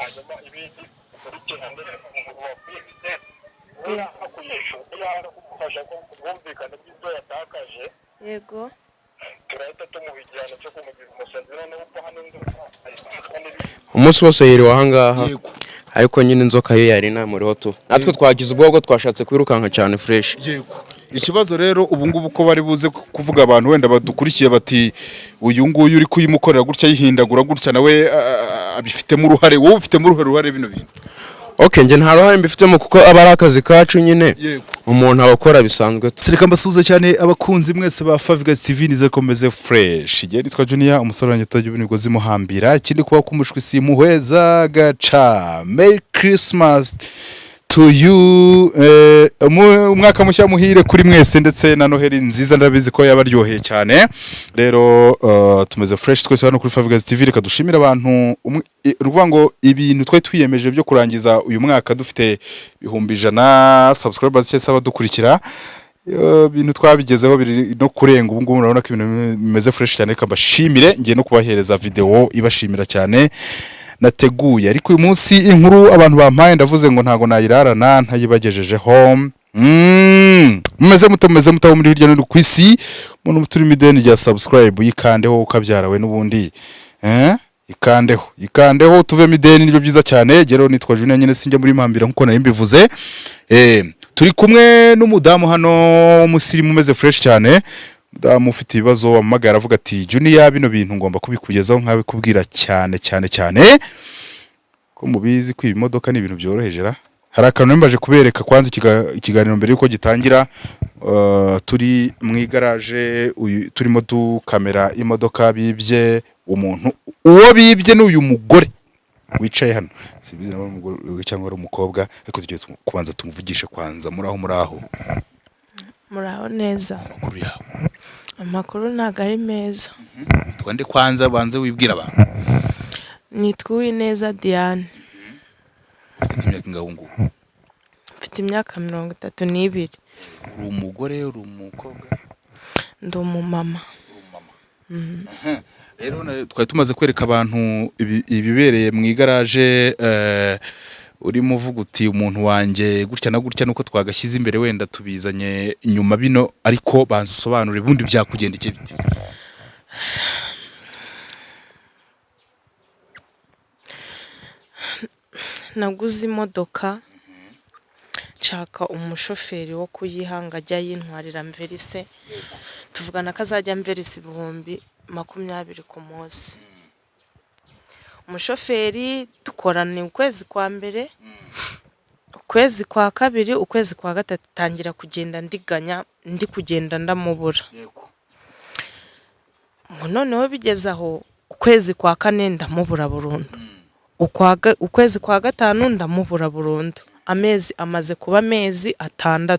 Hanyuma ibindi ukurikirane umuntu wakwibye, niba kuyishyura, niba kumufasha ko ubwumvikane bw'ibyo yatakaje. Yego. Turahita tumuha igihano cyo kumugira umusazi, noneho upfa hano inzoka ayifatwa n'ibindi. Umunsi wose yiriwe ahangaha. Ariko nyine inzoka yo yari inamuriho tu, natwe twagize ubwoba, twashatse kwirukanka cyane fresh. Yego. Ikibazo rero ubu ngubu ko bari buze kuvuga, abantu wenda badukurikiye bati: "Uyu nguyu uri kuyimukorera gutya, yihindagura gutya, nawe abifitemo uruhare." Wowe ufitemo uruhare bino bintu? Okay, njye nta ruhare mbifitemo kuko aba ari akazi kacu nyine. Umuntu aba akora bisanzwe tu. Reka mbasuhuze cyane abakunzi mwese ba Favigas TV, nize komeze fresh. Igihe nitwa Junior, umusore wanjye utajya imigozi imuhambira. Ikindi kuba kumushwi simuhweza gaca. Merry Christmas to you, umwaka mushya muhire kuri mwese, ndetse na Noheli nziza, ndabizi ko yabaryoheye cyane. Rero tumeze fresh twese hano kuri Favigas TV. Reka dushimire abantu ni ukuvuga ngo ibintu twari twiyemeje byo kurangiza uyu mwaka dufite 100,000 subscribers cyangwa se abadukurikira, ibintu twabigezeho, biri no kurenga. Ubu ngubu murabona ko ibintu bimeze fresh cyane. Reka mbashimire, ngiye no kubahereza video ibashimira cyane nateguye, ariko uyu munsi inkuru abantu bampaye ndavuze ngo ntago nayirarana ntayibagejejeho. Mumeze mute? Mumeze mute aho muri hirya no hino ku isi? Umuntu turimo ideni rya subscribe, yikandeho ukabyara we n'ubundi, ikandeho, ikandeho tuvemo ideni, nibyo byiza cyane. Rero nitwa Junior nyine, sinjya muri mpambira nkuko nari mbivuze. Turi kumwe n'umudamu hano w'umusirimu umeze fresh cyane, umudamu ufite ibibazo, wamagara avuga ati: "Junior, bino bintu ngomba kubikugezaho nkabikubwira cyane cyane cyane." Ko mubizi ko iyi modoka ni ibintu byoroheje ra? Hari akantu mbaje kubereka kwanza ikiganiro mbere yuko gitangira. Turi mu igaraje, turimo dukamera imodoka bibye umuntu. Uwo bibye ni uyu mugore wicaye hano, simbizi niba ari umugore cyangwa ari umukobwa, ariko tugiye kubanza tumuvugishe kwanza. Muri aho, muri aho? Muraho neza. Amakuru yawe? Amakuru ntabwo ari meza. Witwa nde kwanza? Banze wibwira abantu. Nitwa Uwineza Diane. Ufite nk'imyaka ingahe ubu ngubu? Mfite imyaka 32. Uri umugore, uri umukobwa? Ndi umumama. Rero twari tumaze kwereka abantu ibibereye mu igaraje, urimo uvuga uti: "Umuntu wanjye gutya na gutya." Nuko twagashyize imbere, wenda tubizanye nyuma bino, ariko banza usobanure ubundi byakugendekeye biti. Naguze imodoka, nshaka umushoferi wo kuyihanga ajya yintwarira mverise, tuvugana ko azajya amverisa 20,000 ku munsi. Umushoferi dukorana ukwezi kwa mbere, ukwezi kwa kabiri, ukwezi kwa gatatu, tangira kugenda ndiganya, ndi kugenda ndamubura. Ngo noneho bigeze aho, ukwezi kwa kane ndamubura burundu, ukwezi kwa gatanu ndamubura burundu. Amezi amaze kuba amezi 6.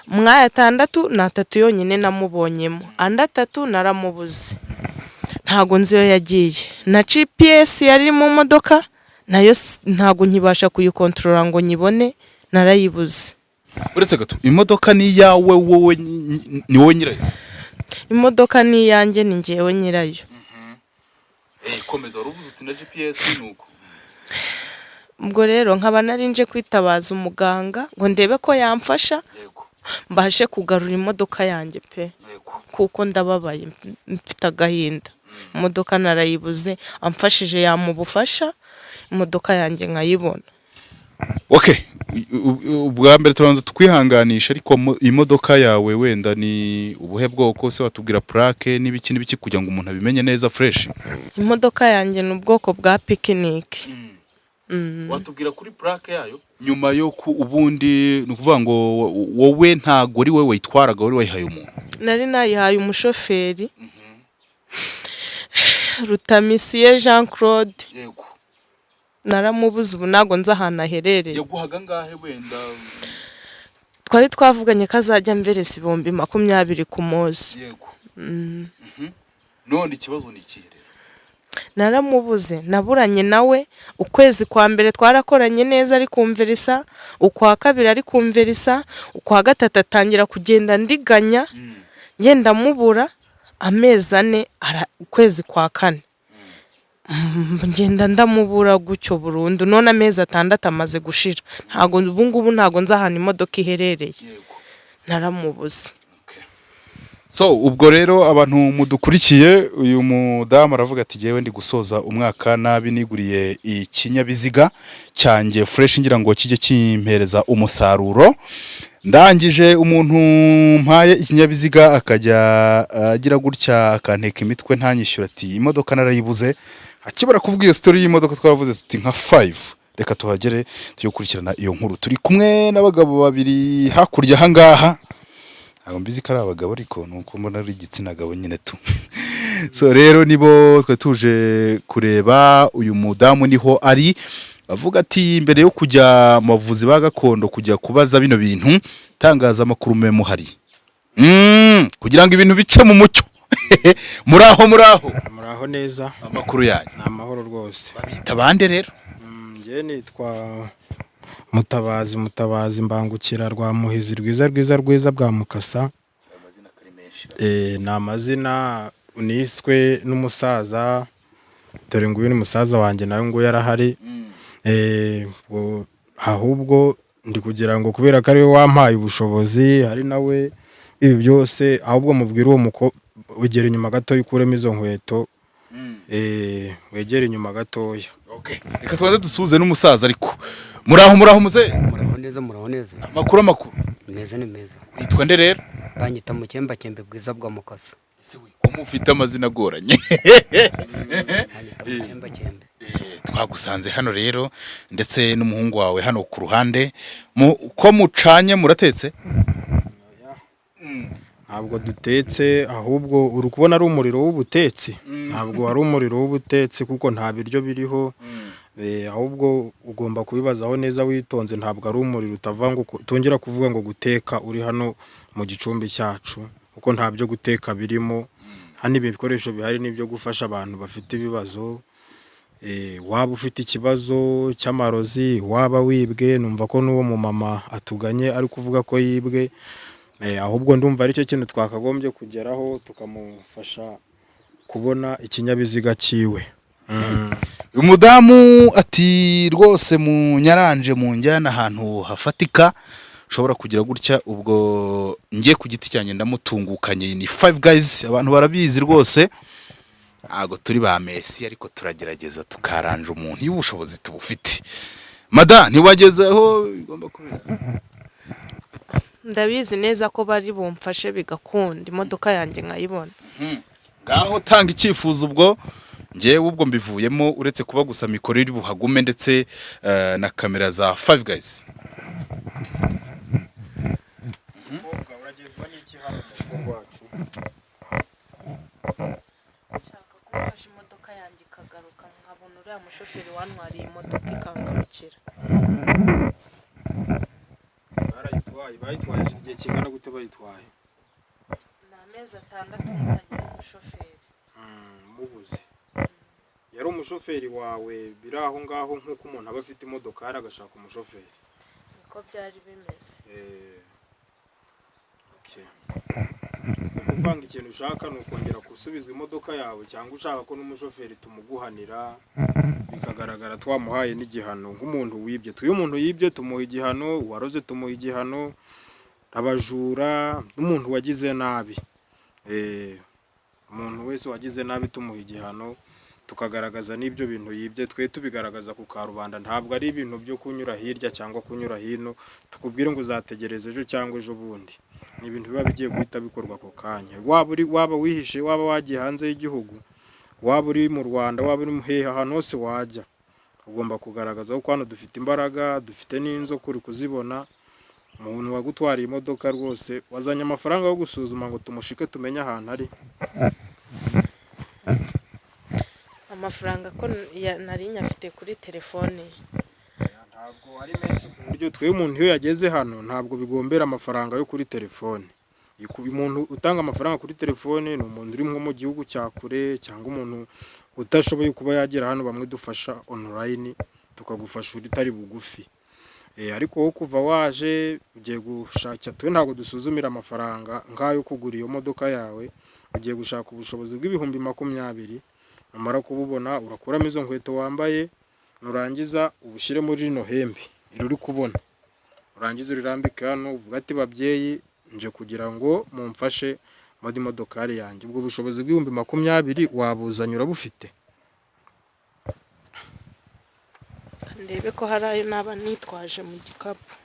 Mwaya 6 ni 3 yonyine namubonyemo, andi 3 naramubuze, ntago nzi iyo yagiye. Na GPS yari iri mu modoka nayo ntago nkibasha kuyikontorora ngo nyibone, narayibuze. Uretse gato, imodoka ni iyawe wowe, ni wowe nyirayo? Imodoka ni iyanjye, ni njyewe nyirayo. Komeza, wari uvuze uti na GPS ni uko. Ubwo rero nkaba nari nje kwitabaza umuganga ngo ndebe ko yamfasha mbashe kugarura imodoka yanjye pe, kuko ndababaye, mfite agahinda. Imodoka narayibuze, amfashije yamubufasha imodoka yanjye nkayibona. Okay, ubwa mbere turabanza tukwihanganisha, ariko imodoka yawe wenda ni ubuhe bwoko se? Watubwira plaque n'ibiki n'ibiki kugira ngo umuntu abimenye neza fresh. Imodoka yanjye ni ubwoko bwa pikiniki. Watubwira kuri plaque yayo nyuma yo ku ubundi ni ukuvuga ngo wowe ntago ari wowe wayitwaraga, wari wayihaye umuntu? Nari nayihaye umushoferi Rutamisiye Jean Claude. Naramubuze, ubu ntabwo nzi ahantu aherereye. Yaguhaga angahe wenda? Twari twavuganye ko azajya amveresa 20,000 ku munsi. None ikibazo ni ikihe rero? Naramubuze, naburanye nawe. Ukwezi kwa mbere twarakoranye neza ari kumverisa, ukwa kabiri ari kumverisa, ukwa gatatu atangira kugenda ndiganya, ngenda mubura. Amezi 4, ukwezi kwa kane Ngenda ndamubura gutyo burundu. None amezi 6 amaze gushira, ntago ubu ngubu ntago nzi ahantu imodoka iherereye, naramubuze. So ubwo rero abantu mudukurikiye, uyu mudamu aravuga ati jyewe ndi gusoza umwaka nabi, niguriye ikinyabiziga cyanjye fresh ngira ngo kijye kimpereza umusaruro, ndangije umuntu mpaye ikinyabiziga akajya agira gutya akanteka imitwe ntanyishyura, ati imodoka narayibuze. Akibara kuvuga iyo story y'imodoka twaravuze tuti nka 5 reka tuhagere tujye gukurikirana iyo nkuru. Turi kumwe n'abagabo babiri hakurya ahangaha, ntabwo mbizi ko ari abagabo ariko ni uko mbona ari igitsina gabo nyine tu. So rero nibo twe tuje kureba, uyu mudamu niho ari avuga ati mbere yo kujya mu bavuzi ba gakondo kujya kubaza bino bintu, tangazamakuru mube muhari kugira ngo ibintu bice mu mucyo. Muraho muraho? Muraho neza. Amakuru yanyu? Ni amahoro rwose. Babita bande rero? Njye nitwa Mutabazi, Mutabazi Mbangukira rwa Muhizi rwiza rwiza rwiza bwa Mukasa. Ni amazina niswe n'umusaza, dore nguyu ni musaza wanjye nawe nguyu arahari. Ahubwo ndi kugira ngo kubera ko ariwe wampaye ubushobozi, hari nawe ibi byose, ahubwo mubwire uwo muko wegera inyuma gatoya ukuremo izo nkweto, wegere inyuma gatoya. Reka tubanze dusuhuze n'umusaza ariko. Muraho muraho muze? Muraho neza, muraho neza. Amakuru amakuru? Meza ni meza. Witwa nde rero? Banyita Mukembakembe bwiza bwa Mukasa. Ese we ko mufite amazina agoranye? Banyita Mukembakembe. Twagusanze hano rero ndetse n'umuhungu wawe hano ku ruhande, ko mucanye muratetse? Ntabwo dutetse, ahubwo uri kubona ari umuriro w'ubutetsi. Ntabwo wari umuriro w'ubutetsi kuko nta biryo biriho. Ahubwo ugomba kubibazaho neza witonze, ntabwo ari umuriro utava ngo utongera kuvuga ngo guteka uri hano mu gicumbi cyacu, kuko nta byo guteka birimo. Hano ibi bikoresho bihari ni ibyo gufasha abantu bafite ibibazo. Waba ufite ikibazo cy'amarozi, waba wibwe, numva ko n'uwo mumama atuganye ari kuvuga ko yibwe. Ahubwo ndumva aricyo kintu twakagombye kugeraho, tukamufasha kubona ikinyabiziga cyiwe. Uyu mudamu ati rwose munyaranje mu njyana ahantu hafatika ushobora kugira gutya. Ubwo ngiye ku giti cyanjye ndamutungukanye, ni Five Guys, abantu barabizi rwose, ntabwo turi ba Messi ariko turagerageza tukaranja umuntu iyo ubushobozi tubufite. Mada ntiwageze aho bigomba kubera? Ndabizi neza ko bari bumfashe bigakunda, imodoka yanjye nkayibona. Ngaho tanga icyifuzo, ubwo ngewe ubwo mbivuyemo, uretse kuba gusa mikoro iri buhagume ndetse na kamera za Five Guys. Uragenzwa n'iki hano mu rugo rwacu? Nshaka kumfasha imodoka yanjye ikagaruka, nkabona uriya mushoferi wantwariye imodoka ikangarukira. Barayitwaye, bayitwaye igihe kingana gute bayitwaye? Ni amezi 6 mutagira umushoferi. Mubuze. Yari umushoferi wawe biri aho ngaho nk'uko umuntu aba afite imodokari agashaka umushoferi? Niko byari bimeze. Okay. Ni ukuvanga ikintu ushaka ni ukongera gusubizwa imodoka yawe, cyangwa ushaka ko n'umushoferi tumuguhanira bikagaragara twamuhaye n'igihano nk'umuntu wibye. Iyo umuntu yibye tumuha igihano, uwaroze tumuha igihano, abajura n'umuntu wagize nabi. Umuntu wese wagize nabi tumuha igihano, tukagaragaza n'ibyo bintu yibye, twe tubigaragaza ku karubanda. Ntabwo ari ibintu byo kunyura hirya cyangwa kunyura hino tukubwire ngo uzategereza ejo cyangwa ejo bundi. Ni ibintu biba bigiye guhita bikorwa ako kanya. Waba uri, waba wihishe, waba wagiye hanze y'igihugu, waba uri mu Rwanda, waba uri hehe, ahantu hose wajya ugomba kugaragaza ko hano dufite imbaraga, dufite n'inzoka uri kuzibona. Umuntu wagutwariye imodoka rwose wazanye amafaranga yo gusuzuma ngo tumushike tumenye ahantu ari. Amafaranga ko nari nyafite kuri telefone ntabwo ari menshi ku buryo twe umuntu iyo yageze hano ntabwo bigombera amafaranga yo kuri telefone. Umuntu utanga amafaranga kuri telefone ni umuntu uri nko mu gihugu cya kure cyangwa umuntu utashoboye kuba yagera hano, bamwe dufasha online tukagufasha utari bugufi. Ariko wowe kuva waje ugiye gushaka, twe ntabwo dusuzumira amafaranga nk'ayo kugura iyo modoka yawe, ugiye gushaka ubushobozi bw'ibihumbi 20 Numara kububona urakuramo izo nkweto wambaye, nurangiza ubushyire muri rino hembe iri uri kubona, urangiza urirambike hano, uvuga ati babyeyi nje kugira ngo mumfashe muri modokari yanjye. Ubwo bushobozi bw'20,000 wabuzanye urabufite? Ndebe ko hari ayo naba nitwaje mu gikapu.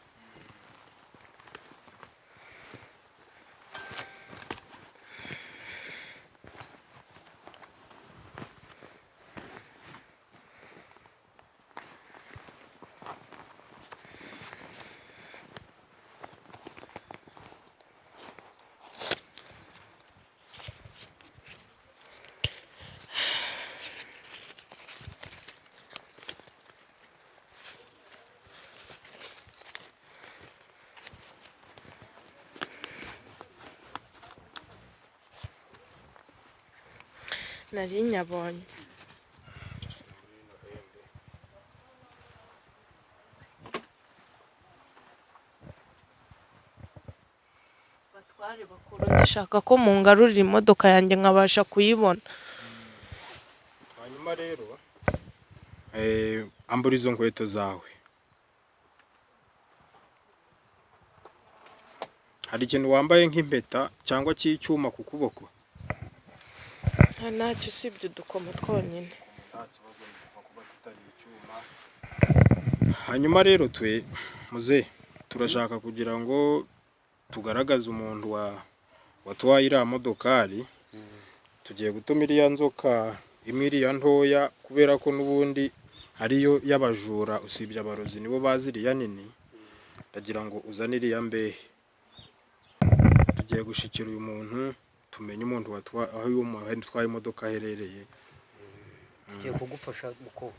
Nari nyabonye. Batware bakuru, ndashaka ko mungarurira imodoka yanjye nkabasha kuyibona. Hanyuma rero ambura izo nkweto zawe. Hari ikintu wambaye nk'impeta cyangwa cy'icyuma ku kuboko? Ntacyo usibye udukomo twonyine. Hanyuma rero twe muze turashaka kugira ngo tugaragaze umuntu watwaye iriya modokari. Tugiye gutuma iriya nzoka imwe iriya ntoya, kubera ko n'ubundi ariyo y'abajura, usibye abarozi nibo bazi iriya nini. Ndagira ngo uzane iriya mbehe. Tugiye gushikira uyu muntu tumenye umuntu aho uyu muntu utwaye imodoka aherereye. Tugiye kugufasha muko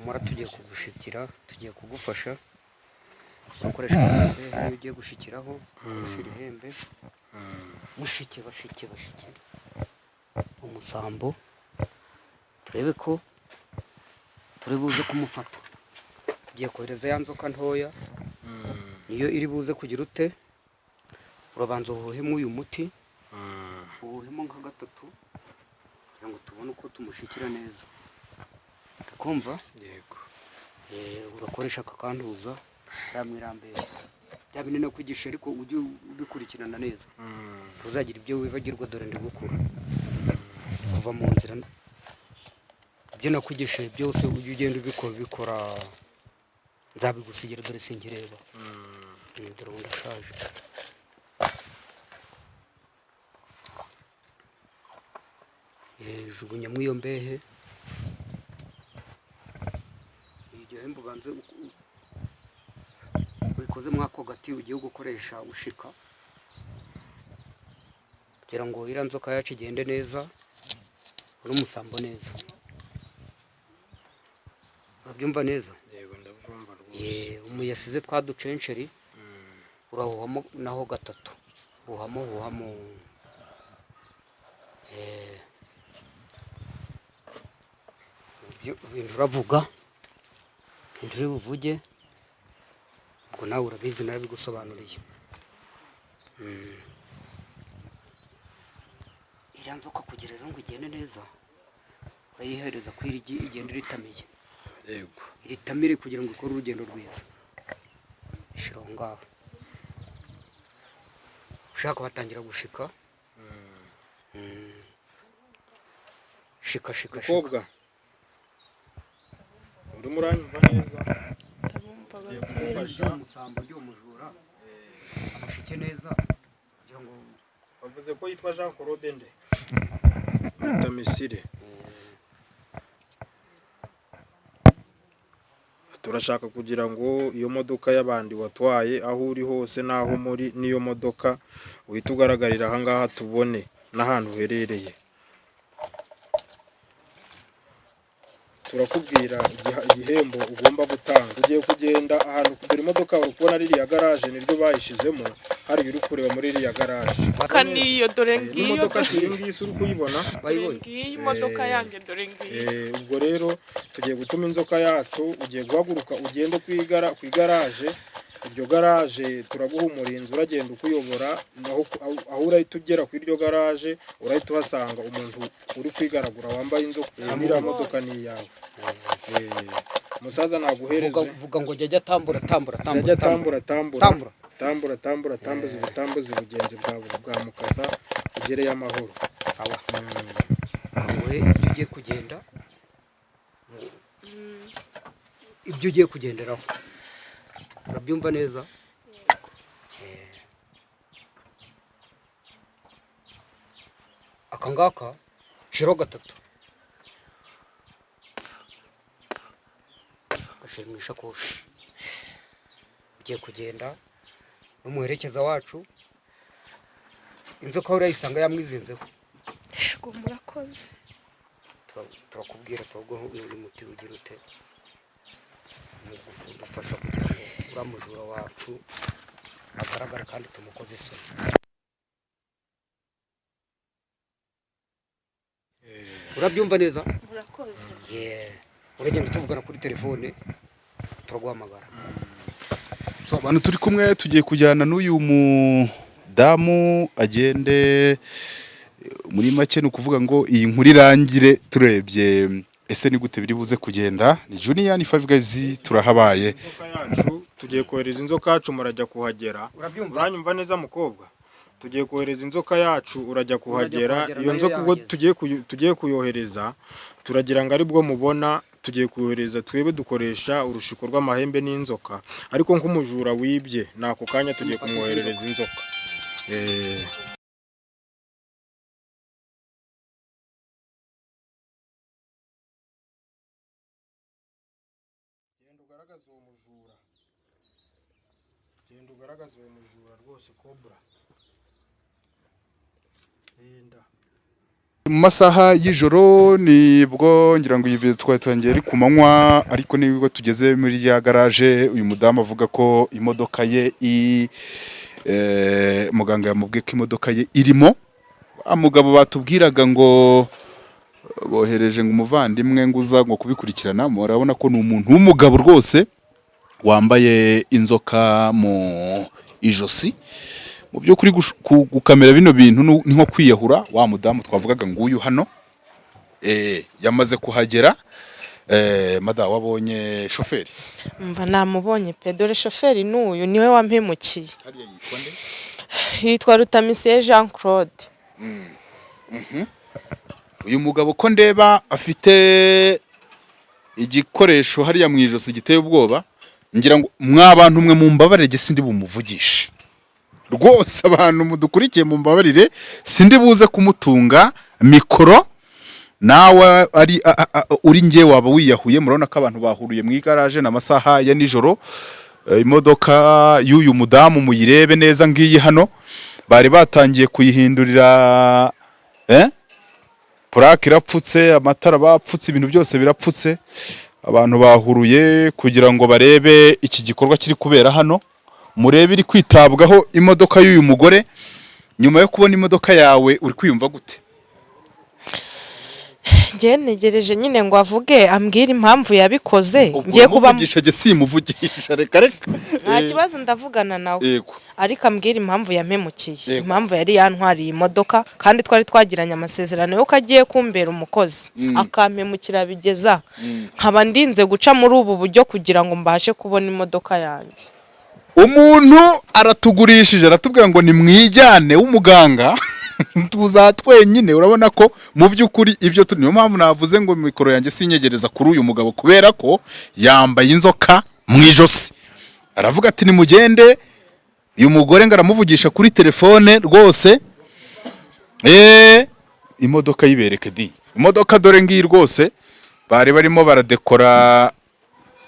mura, tugiye kugushikira, tugiye kugufasha. Ukoresha ihembe iyo ugiye gushikiraho, ushira ihembe. Mushike bashike bashike umusambo, turebe ko turi buze kumufata. Tugiye kohereza ya nzoka ntoya, niyo iri buze kugira ute. Urabanza uhuhemo uyu muti, uhuhemo nka gatatu kugira ngo tubone uko tumushikira neza. Kumva? Yego. Urakoresha aka kantuza ramwirambere bya bintu nakwigisha, ariko ujye ubikurikirana neza, uzagira ibyo wibagirwa. Dore ndi gukura kuva mu nzira, ibyo nakwigishije byose ujye ugenda ubikora, nzabigusigira. Dore sinkireba, dore ubu ndashaje. Jugunya muri iyo mbehe, iryo hembe ubanze ubikoze muri ako gati ugiye gukoresha ushika, kugira ngo iriya nzoka yacu igende neza, n'umusambo neza. Urabyumva neza? Yego ndabyumva rwose. Umuyasize twa ducenceri, urahuhamo naho gatatu, huhamo huhamo. Ibintu uravuga, ibintu uri buvuge, ubwo nawe urabizi, narabigusobanuriye. Iriya nzoka kugira rero ngo igende neza, urayihereza ko igenda iritamiye. Yego. Iritamire kugira ngo ikore urugendo rwiza. Ishira aho ngaho. Ushaka batangira gushika. Shika shika shika. Mukobwa, urimo uranyumva neza? Ndabumva babyeyi. Umusambo ry'umujura amushike neza kugira ngo Bavuze ko yitwa Jean Claude nde? Rutamisire. Turashaka kugira ngo iyo modoka y'abandi watwaye aho uri hose n'aho muri n'iyo modoka uhite ugaragarira aha ngaha tubone n'ahantu uherereye. Turakubwira igihembo ugomba gutanga. Ugiye kugenda ahantu kugura imodoka, uri kubona ririya garage niryo bayishizemo, hari uri kureba muri ririya garage. Kaniyo dore ngiyo, Imodoka si iyi ngiyi uri kuyibona? Bayibonye. Ngiyi imodoka yanjye dore ngiyi. Ubwo rero tugiye gutuma inzoka yacu, ugiye guhaguruka ugende ku igaraje, Iryo garaje turaguha umurinzi uragenda ukuyobora, naho aho urahita ugera ku iryo garaje urahita uhasanga umuntu uri kwigaragura wambaye inzoka. Iriya modoka ni iyawe. Umusaza naguhereze. Vuga ngo jya tambura tambura. Jya tambura tambura. Tambura. Tambura tambura tambuza ibitambuzi bugenzi bwa mukasa ugereye amahoro. Sawa. Wowe ibyo ugiye kugenda, ibyo ugiye kugenderaho urabyumva neza? Aka ngaka shiro gatatu gashyira mu ishakoshi, ugiye kugenda n'umuherekeza wacu, inzoka urayisanga yamwizinzeho. Yego murakoze. Turakubwira turaguha uyu muti ugira ute mugufasha kugira ngo uriya mujura wacu agaragara kandi tumukoze isoni. Urabyumva neza? Murakoze. Uragenda tuvugana kuri telefone turaguhamagara. So abantu turi kumwe tugiye kujyana n'uyu mudamu agende. Muri make ni ukuvuga ngo iyi nkuru irangire turebye ese ni gute biri buze kugenda. Ni Junior ni Five Guys turahabaye. Inzoka yacu tugiye kohereza inzoka yacu murajya kuhagera. Uranyumva neza mukobwa? Tugiye kohereza inzoka yacu urajya kuhagera. Iyo nzoka ubwo tugiye kuyohereza turagira ngo aribwo mubona tugiye kuyohereza. Twebwe dukoresha urushiko rw'amahembe n'inzoka, ariko nk'umujura wibye nako kanya tugiye kumwoherereza inzoka. Genda ugaragaze uwo mujura. Genda ugaragaze uwo mujura rwose Cobra. Genda. Mu masaha y'ijoro nibwo ngira ngo iyi video twatangiye ari ku manywa, ariko nibwo tugeze muri ya garage uyu mudamu avuga ko imodoka ye muganga yamubwiye ko imodoka ye irimo. Mugabo batubwiraga ngo bohereje ngo umuvandimwe nguza ngo kubikurikirana, murabona ko ni umuntu w'umugabo rwose wambaye inzoka mu ijosi. Mu by'ukuri gukamera bino bintu ni nko kwiyahura. Wa mudamu twavugaga nguyu hano yamaze kuhagera. Mada wabonye shoferi? Mva namubonye pe, dore shoferi n'uyu niwe wampemukiye. Yitwa Rutamisiye Jean Claude. Uyu mugabo ko ndeba afite igikoresho hariya mu ijosi giteye ubwoba, ngira ngo mwabantu mwe mumbabarire sindi bumuvugishe rwose. Abantu mudukurikiye mumbabarire sindi buze kumutunga mikoro, nawe ari uri nge waba wiyahuye. Murabona ko abantu bahuriye mu igaraje na masaha ya nijoro. Imodoka y'uyu mudamu muyirebe neza ngiyi hano, bari batangiye kuyihindurira plaque irapfutse, amatara bapfutse, ibintu byose birapfutse. Abantu bahuruye kugira ngo barebe iki gikorwa kiri kubera hano. Murebe iri kwitabwaho imodoka y'uyu mugore. Nyuma yo kubona imodoka yawe uri kwiyumva gute? Ngiye ntegereje nyine ngo avuge ambwire impamvu yabikoze. Ngiye kuba muvugisha je simuvugisha, reka reka nta kibazo ndavugana nawe, ariko ambwire impamvu yampemukiye, impamvu yari yantwariye imodoka kandi twari twagiranye amasezerano yuko agiye kumbera umukozi akampemukira bigeza nkaba ndinze guca muri ubu buryo kugira ngo mbashe kubona imodoka yanjye. Umuntu aratugurishije aratubwira ngo nimwijyane w'umuganga tuza twenyine. Urabona ko mu by'ukuri ibyo niyo mpamvu navuze ngo mikoro yanjye sinyegereza kuri uyu mugabo, kubera ko yambaye inzoka mu ijosi. Aravuga ati nimugende. Uyu mugore ngo aramuvugisha kuri telefone rwose. Imodoka yibereke di imodoka dore ngiyi rwose, bari barimo baradekora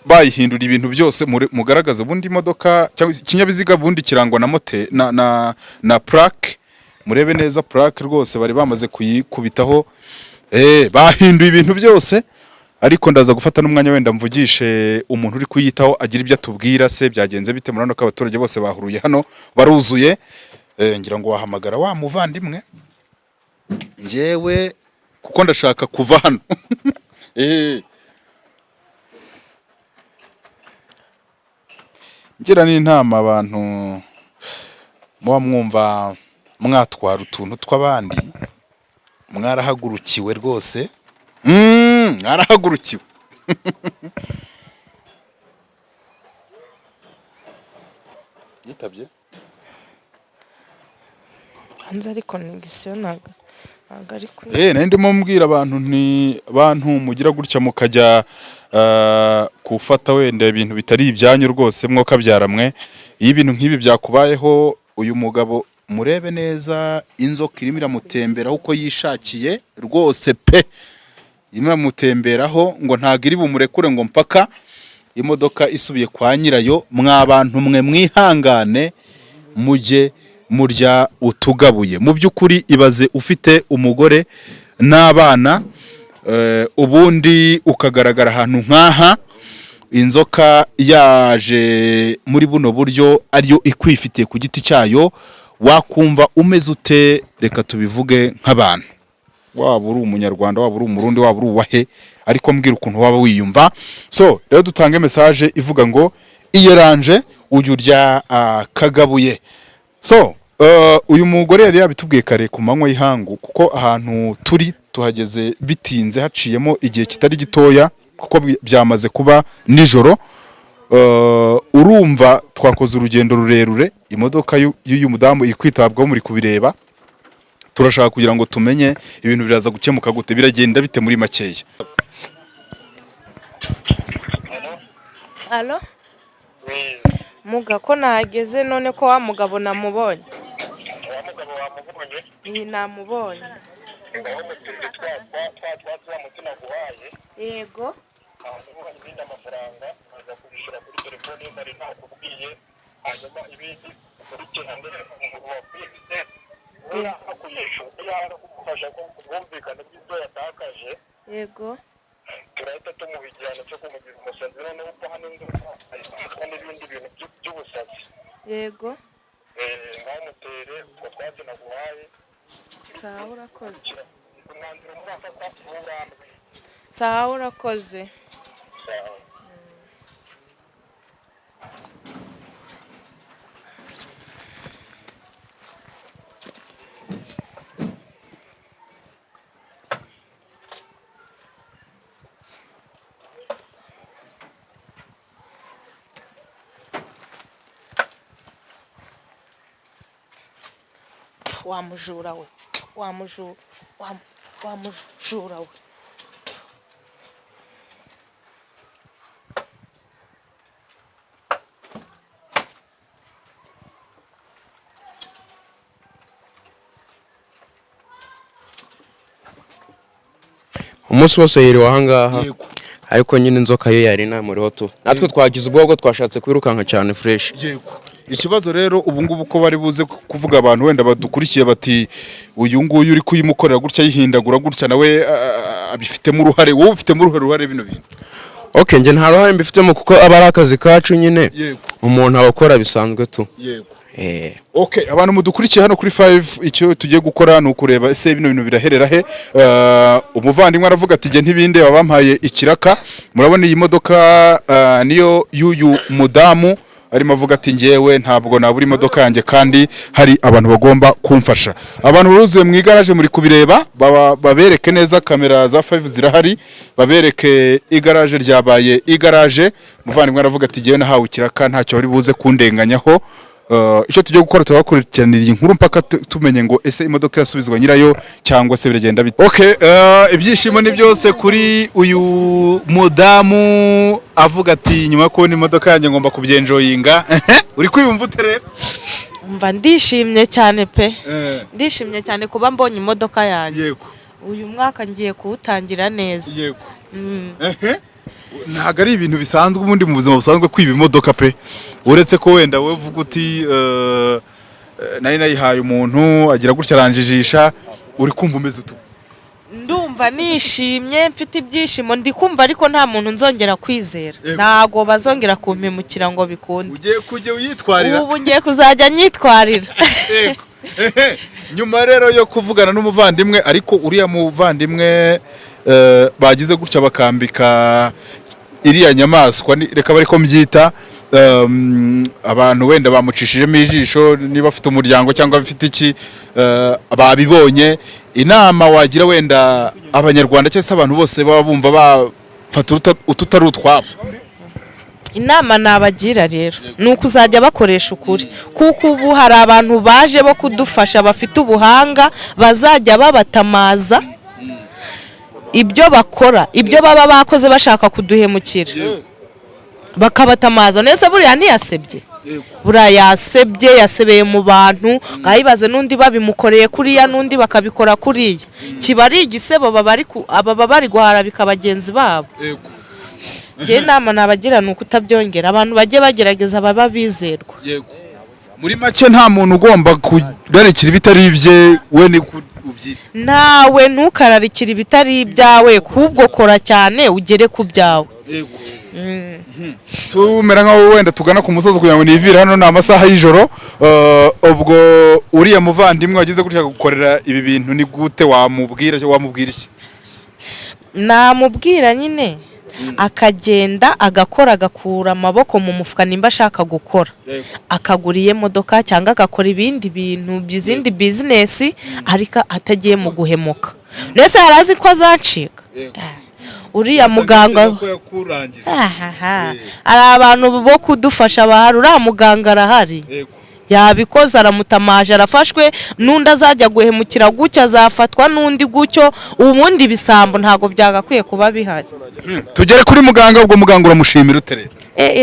bayihindura ibintu byose. Mugaragaza ubundi imodoka cyangwa ikinyabiziga bundi kirangwa na mote na plaque. Murebe neza plaque rwose bari bamaze kuyikubitaho. Bahinduye ibintu byose, ariko ndaza gufata n'umwanya wenda mvugishe umuntu uri kuyitaho agira ibyo atubwira se byagenze bite. Murabona ko abaturage bose bahuruye hano baruzuye. Ngira ngo wahamagara wa muvandimwe njyewe kuko ndashaka kuva hano. Ngira n'inama abantu muba mwumva mwatwara utuntu tw'abandi, mwarahagurukiwe rwose. Mwarahagurukiwe. Yitabye. Hanze ariko negisiyo ntabwo ari kuri. Nari ndimo mbwira abantu nti bantu mugira gutya mukajya gufata wenda ibintu bitari ibyanyu rwose, mwokabyara mwe. Iyo ibintu nk'ibi byakubayeho, uyu mugabo murebe neza, inzoka irimo iramutemberaho uko yishakiye rwose pe, irimo iramutemberaho ngo ntabwo iri bumurekure ngo mpaka imodoka isubiye kwa nyirayo. Mwa bantu mwe, mwihangane mujye murya utugabuye. Mu by'ukuri ibaze ufite umugore n'abana, ubundi ukagaragara ahantu nk'aha, inzoka yaje muri buno buryo ariyo ikwifitiye ku giti cyayo, wakumva umeze ute? Reka tubivuge nk'abantu, waba uri Umunyarwanda, waba uri Umurundi, waba uri uwahe, ariko mbwira ukuntu waba wiyumva. So rero dutange message ivuga ngo iyeranje ujye urya kagabuye. So uyu mugore yari yabitubwiye kare ku manywa y'ihangu, kuko ahantu turi tuhageze bitinze, haciyemo igihe kitari gitoya, kuko byamaze kuba nijoro. Urumva twakoze urugendo rurerure, imodoka y'uyu mudamu iri kwitabwaho, muri kubireba. Turashaka kugira ngo tumenye ibintu biraza gukemuka gute, biragenda bite muri makeya. Allo, muga, ko nahageze none ko wa mugabo namubonye? Wa mugabo wamubonye? Iyi, namubonye. Ngaho mutere twa twatsi wa muti naguhaye. Yego. Hanyuma ibindi amafaranga aza kubishyura kuri telefone ye nari nakubwiye, hanyuma ibindi ukurikirane umuntu wakwibye niba kuyishyura yanga kumufasha ko ubwumvikane bw'ibyo yatakaje. Yego. Turahita tumuha igihano cyo kumugira umusazi, noneho upfa hano inzoka ayifatwa n'ibindi bintu by'ubusazi. Yego. Ngaho mutere utwo twatsi naguhaye. Sawa, urakoze. Umwanzuro murafata nturambwe. Sawa, urakoze. Sawa. Wa mujura we, wa mujura, wa mujura we! Umunsi wose yiriwe ahangaha, ariko nyine inzoka yo yari inamuriho tu. Natwe twagize ubwoba, twashatse kwirukanka cyane fresh. Yego. Ikibazo rero ubu ngubu ko bari buze kuvuga, abantu wenda badukurikiye bati uyu nguyu uri kuyimukorera gutya, yihindagura gutya, nawe abifitemo uruhare. Wowe ufitemo uruhare bino bintu? Okay, njye nta ruhare mbifitemo kuko aba ari akazi kacu nyine. Umuntu aba akora bisanzwe tu. Okay, abantu mudukurikiye hano kuri 5, icyo tugiye gukora ni ukureba ese bino bintu biraherera he. Umuvandimwe aravuga ati jye ntibindeba, bampaye ikiraka. Murabona iyi modoka niyo y'uyu mudamu, arimo avuga ati njyewe ntabwo nabura imodoka yanjye kandi hari abantu bagomba kumfasha. Abantu buzuye mu igaraje, muri kubireba, babereke neza, kamera za 5 zirahari, babereke igaraje ryabaye igaraje. Umuvandimwe aravuga ati njyewe nahawe ikiraka, ntacyo bari buze kundenganyaho. Icyo tugiye gukora, turabakurikiranira iyi nkuru mpaka tumenye ngo ese imodoka irasubizwa nyirayo cyangwa se biragenda bite. Okay, ibyishimo ni byose kuri uyu mudamu, avuga ati nyuma yo kubona imodoka yanjye ngomba kubyenjoyinga. Uri kwiyumva ute rero? Umva, ndishimye cyane pe, ndishimye cyane kuba mbonye imodoka yanjye. Uyu mwaka ngiye kuwutangira neza. Ntabwo ari ibintu bisanzwe ubundi mu buzima busanzwe kwiba imodoka pe, uretse ko wenda wowe uvuga uti nari nayihaye umuntu agira gutya aranjijisha. Uri kumva umeze ute? Ndumva nishimye, mfite ibyishimo, ndi kumva ariko nta muntu nzongera kwizera, ntabwo bazongera kumpemukira ngo bikunde. Ugiye kujya uyitwarira. Ubu ngiye kuzajya nyitwarira. Yego. Nyuma rero yo kuvugana n'umuvandimwe, ariko uriya muvandimwe bagize gutya bakambika iriya nyamaswa, reka bari ko mbyita. Abantu wenda bamucishijemo ijisho, niba afite umuryango cyangwa afite iki, babibonye. Inama wagira wenda Abanyarwanda cyangwa se abantu bose baba bumva bafata ututari utwabo? Inama nabagira rero ni ukuzajya bakoresha ukuri, kuko ubu hari abantu baje bo kudufasha bafite ubuhanga, bazajya babatamaza ibyo bakora, ibyo baba bakoze bashaka kuduhemukira, bakabatamaza. Nese buriya ntiyasebye? Buriya yasebye, yasebeye mu bantu. Nkayibaze n'undi babimukoreye kuriya, n'undi bakabikora kuriya, kiba ari igisebo. Baba bari guharabika bagenzi babo. Njye inama nabagira ni ukutabyongera, abantu bajye bagerageza baba bizerwa. Muri make, nta muntu ugomba kurarikira ibitari ibye, we ni ubyita. Nawe ntukararikire ibitari ibyawe, ahubwo kora cyane ugere ku byawe. Tumera nkaho wenda tugana ku musozi kugira ngo nivire hano, ni amasaha y'ijoro. Ubwo uriya muvandimwe wagize gutya gukorera ibi bintu, ni gute wamubwira, wamubwira iki? Namubwira nyine akagenda agakora, agakura amaboko mu mufuka nimba ashaka gukora, akagura iyo modoka cyangwa agakora ibindi bintu, izindi business, ariko atagiye mu guhemuka. Mbese yari azi ko azacika uriya muganga? Hari abantu bo kudufasha bahari, uriya muganga arahari, yabikoze, aramutamaje, arafashwe. N'undi azajya guhemukira gutya azafatwa, n'undi gutyo. Ubundi ibisambo ntabwo byagakwiye kuba bihari. Tugere kuri muganga. Ubwo muganga uramushimira ute rero?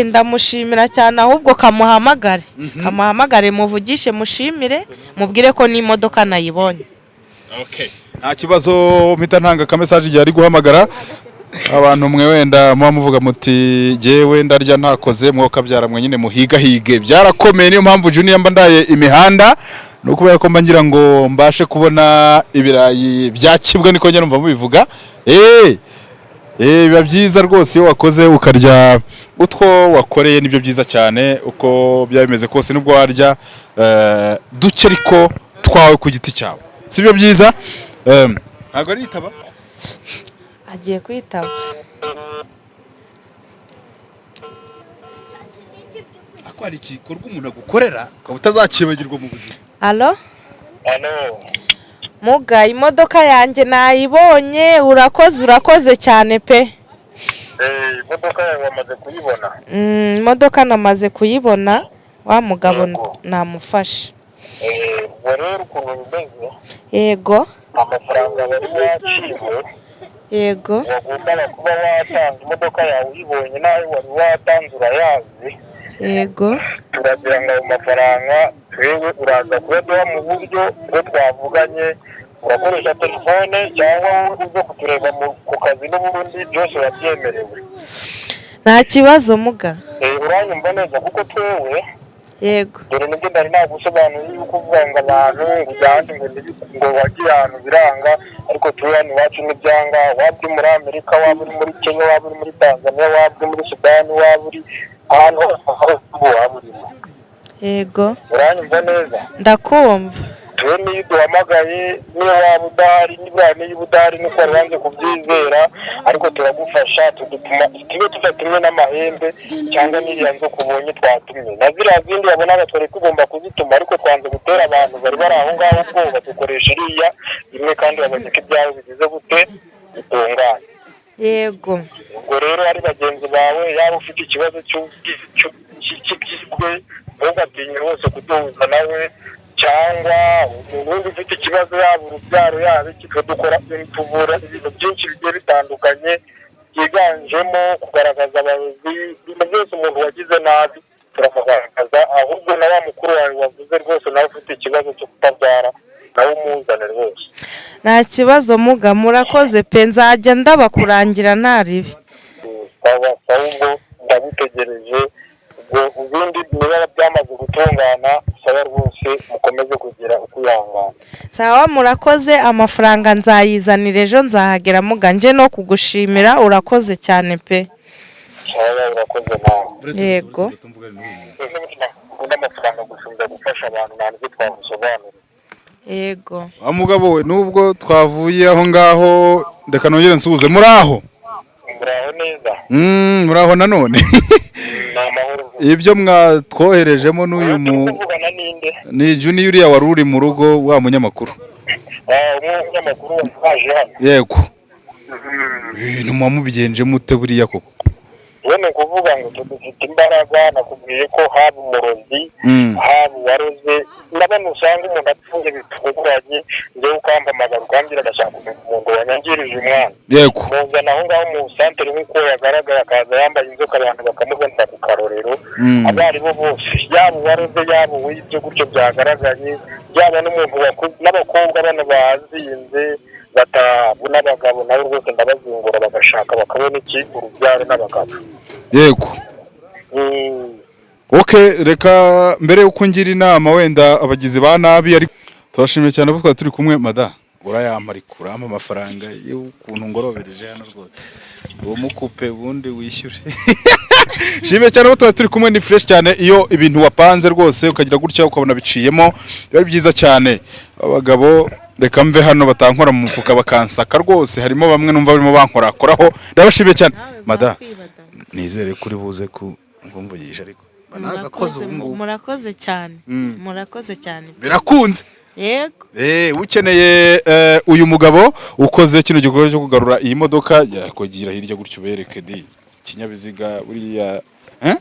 Ndamushimira cyane, ahubwo kamuhamagare muvugishe, mushimire, mubwire ko n'imodoka nayibonye. Nta kibazo, mpita ntanga ka message igihe ari guhamagara. Abantu mwe wenda muba muvuga muti jyewe ndarya ntakoze, mwoka mwe nyine muhigahige, byarakomeye. Niyo mpamvu Junior mba ndaye imihanda, ni ukubera ko mba ngira ngo mbashe kubona ibirayi bya kibwa, niko njya numva mubivuga. Biba byiza rwose iyo wakoze ukarya utwo wakoreye, nibyo byiza cyane uko byaba bimeze kose, nubwo warya duke ariko twawe ku giti cyawe, sibyo byiza? Ntabwo aritaba. Agiye kwitaba. Ako hari igikorwa umuntu agukorera ukaba utazakibagirwa mu buzima. Alo? Alo. Muga, imodoka yanjye nayibonye, urakoze, urakoze cyane pe. Imodoka yawe wamaze kuyibona? Imodoka namaze kuyibona, wa mugabo namufashe. Ubwo rero ukuntu bimeze, yego, amafaranga wari waciwe, yego, wagombaga kuba watanze imodoka yawe uyibonye, nawe wari watanze urayazi. Yego. Turagira ngo ayo mafaranga wewe uraza kuyaduha mu buryo bwo twavuganye, urakoresha telefone cyangwa wowe uze kutureba ku kazi, n'ubundi byose urabyemerewe. Nta kibazo muga. Uranyumva neza kuko twewe, yego, dore nibyo nari nagusobanuriye yuko uvuga ngo abantu ngo ujyane ngo wagiye ahantu biranga, ariko turi hano iwacu ntibyanga. Waba uri muri Amerika, waba uri muri Kenya, waba uri muri Tanzania, waba uri muri Sudani, waba uri ahantu hose waba urimo. Yego. Uranyumva neza? Ndakumva. Twe niyo duhamagaye, niyo waba udahari, niba niyo udahari nuko wari wanze kubyizera, ariko turagufasha, tudutuma tube tudatumwe n'amahembe cyangwa n'iriya nzoka ubonye twatumye, na ziriya zindi wabonaga twari tugomba kuzituma, ariko twanze gutera abantu bari bari aho ngaho ubwoba, dukoresha iriya imwe kandi babonye ko ibyabo bigize gute bitunganye. Yego. Ubwo rero ari bagenzi bawe, yaba ufite ikibazo cy'ibyibwe, ntugatinye rwose kuduhuza nawe, cyangwa umuntu ufite ikibazo, yaba urubyaro, yaba iki, dukora tuvura ibintu byinshi bigiye bitandukanye, byiganjemo kugaragaza abayobozi, ibintu byose umuntu wagize nabi turamugaragaza. Ahubwo na wa mukuru wawe wavuze rwose nawe ufite ikibazo cyo kutabyara, nawe umuzane rwose. Nta kibazo muga, murakoze pe, nzajya ndabakurangira ntaribi. Ahubwo ndagutegereje, ubwo ibindi niba byamaze gutungana, saba rwose mukomeze kugira ukwihangana. Sawa, murakoze, amafaranga nzayizanira ejo, nzahagera muga, nje no kugushimira, urakoze cyane pe. Sawa, urakoze nawe. Yego. N'amafaranga gusubiza gufasha abantu ntabwo twamusobanurira. Yego. Wa mugabo we, nubwo twavuye aho ngaho, reka nongere nsuhuze muri aho. Muraho neza. Muraho nanone. Ni amahoro. Ibyo mwatwoherejemo n'uyu Turi mu kuvugana ninde? Ni Junior, uriya wari uri mu rugo, wa munyamakuru. Ah, umwe munyamakuru waje hano. Yego. Ibintu muba mubigenje mute buriya koko? We, ni ukuvuga ngo twe dufite imbaraga. Nakubwiye ko haba umurozi, haba uwaroze, na bano usanga umuntu apfuye bitunguranye, njyewe ukampamagara ukambwira agashaka kumenya umuntu wanyangirije umwana, muzana aho ngaho mu santere nk'uko yagaragaye, akaza yambaye inzoka, abantu bakamubonera ku karorero. Abo ari bo bose, yaba uwaroze, yaba uwibye gutyo byagaragaye, yaba n'umuntu n'abakobwa bano bazinze batabona abagabo, nabo rwose ndabazingura bagashaka bakabona iki, urubyaro n'abagabo. Okay, reka mbere yuko ngira inama wenda abagizi ba nabi, ariko turashimiye cyane abo twari turi kumwe. Mada, urayampa, ariko urampa amafaranga y'ukuntu ngorobereje hano rwose, uwo mukupe ubundi wishyure. Shimiye cyane abo twari turi kumwe. Ni fresh cyane iyo ibintu wapanze rwose ukagira gutya ukabona biciyemo, biba ari byiza cyane. Abagabo, reka mve hano batankora mu mufuka bakansaka rwose, harimo bamwe numva barimo bankorakoraho. Ndabashimiye cyane. Mada, nizere ko uri buze kumvugisha, ariko nagakoze Murakoze, ubu ngubu. murakoze cyane, murakoze cyane. Birakunze. Yego. Ukeneye uyu mugabo ukoze kino gikorwa cyo kugarura iyi modoka, yakugira hirya gutyo ubereke di ikinyabiziga buriya, eh?